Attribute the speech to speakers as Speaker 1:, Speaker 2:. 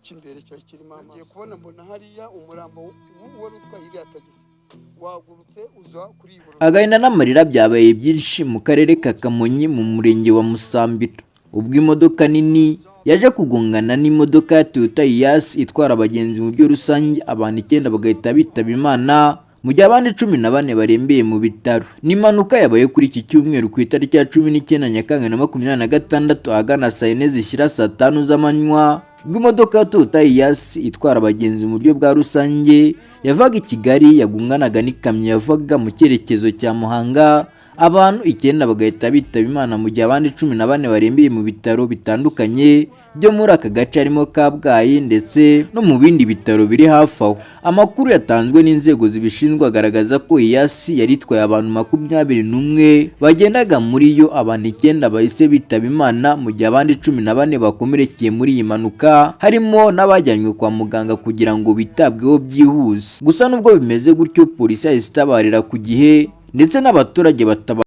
Speaker 1: Cy'imbere cyari kirimo amazi. Ngiye kubona mbona hariya umurambo w'uwari utwaye iriya tagisi wagurutse uza kuri iyi borudire.
Speaker 2: Agahinda n'amarira byabaye byinshi mu karere ka Kamonyi, mu murenge wa Musambira, ubwo imodoka nini yaje kugongana n'imodoka ya Toyota Hiace itwara abagenzi mu buryo rusange, abantu icyenda bagahita bitaba Imana, mu gihe abandi 14 barembeye mu bitaro. Ni impanuka yabaye kuri iki cyumweru ku itariki ya 19 Nyakanga 2026, ahagana saa 4 zishyira saa 5 z'amanywa, ubwo imodoka ya Toyota Hiace itwara abagenzi mu buryo bwa rusange yavaga i Kigali yagonganaga n'ikamyo yavaga mu cyerekezo cya Muhanga, abantu icyenda bagahita bitaba Imana, mu gihe abandi 14 barembeye mu bitaro bitandukanye byo muri aka gace, harimo Kabgayi ndetse no mu bindi bitaro biri hafi aho. Amakuru yatanzwe n'inzego zibishinzwe agaragaza ko Hiace yari itwaye abantu 21 bagendaga muri yo, abantu icyenda bahise bitaba Imana, mu gihe abandi 14 bakomerekeye muri iyi mpanuka, harimo n'abajyanywe kwa muganga kugira ngo bitabweho byihuse. Gusa nubwo bimeze gutyo, polisi yahise itabarira ku gihe ndetse n'abaturage bataba